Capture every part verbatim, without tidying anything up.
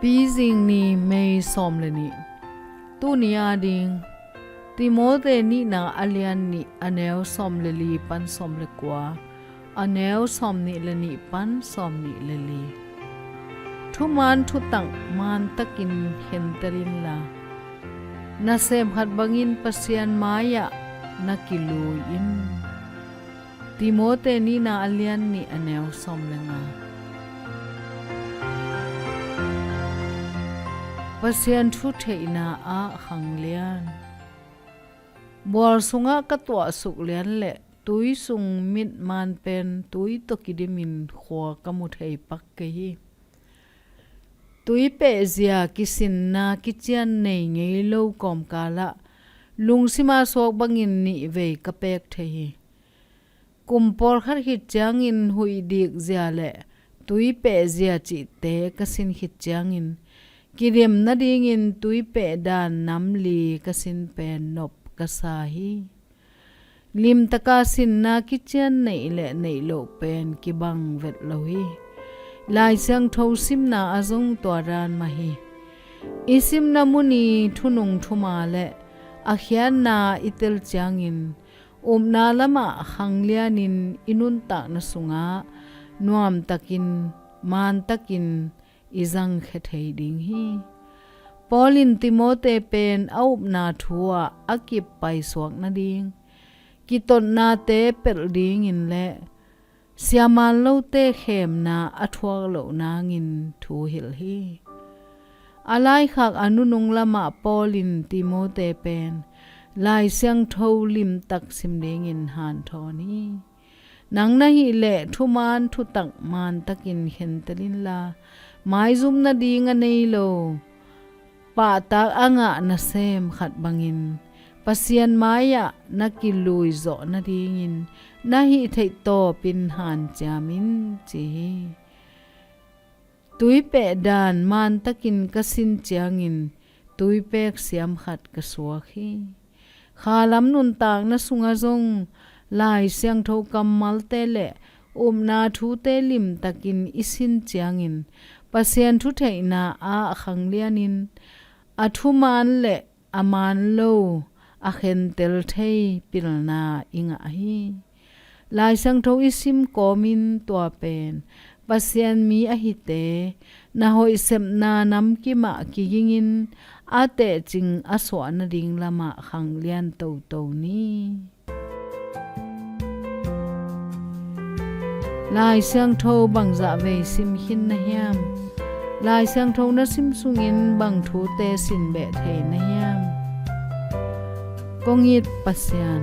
Pizing ni, May sawm le nih. Tuni ading Timote nihna a lian nih, a neu sawm le li pan sawm le kua, a neu sawm nih le nih pan sawm nih le li. Thuman thutak mantakin khentel inla, nasem khat bangin Pasian mai-ah na kilui in. Timote nihna a lian nih, a neu sawm le nga. Pasian thu theihna ah khanglian. Bual sungah ka tuahsuk lian le tui sung mit man pen tui tawh kidimin khua ka mu thei pak kei hi. Tuipehzia kisinna kician nei ngei lo kawmkalah lungsima suak bangin nihvei ka pek thei hi. Kum pawlkhat khit ciangin huih dikzia le tuipehzia cihte ka sin khit ciangin kidim nadingin tuipeh dan nam li ka sin pen nop ka sa hi. Limtaka sinna kician neih le neih loh pen kibang vet lo hi. Lai Siangtho simna ah zong tua dan mah hi. I simna mun i thunung thuma le a khiatna i tel ciangin upna lamah khanglianin i nuntakna sungah nuamtakin, mantakin i zangkhia thei ding hi. Paul in Timote pen a upna thu ah a kip paisuak nading, kitotnate pelh dingin le siaman lote khemna a thuak loh nangin thu hilh hi. A laikhak a nunung lamah Paul in Timote pen Lai Siangtho limtak sim dingin hanthawn hi. Nang na hih leh thuman thutak mantakin khentel inla, maizum nading a nei lo, pahtak a ngah nasem khat bangin Pasian mai-ah na kilui zawh nadingin na hih theih tawpin hanciam in, ci hi. Tuipeh dan mantakin ka sin ciangin tuipek siam khat ka suak hi. Khalam nuntakna sungah zong Lai Siangtho kammalte le upna thute limtakin i sin ciangin Pasian thu theihna ah khanglianin a thuman le a man lo a khentel thei pilna i ngah hi. Lai Siangtho i sim kawmin tua pen Pasian mi a hite na hoih sepna namkim ah kigingin a tehcing a suah nading lamah khanglian toto ni. Lai Siangtho bangzah vei sim khin na hiam? Lai Siangtho na sim sungin bang thute sin beh thei na hiam? Kong it Pasian,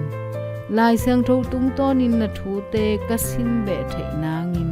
Lai Siangtho tungtawnin na thute ka sin beh theih nangin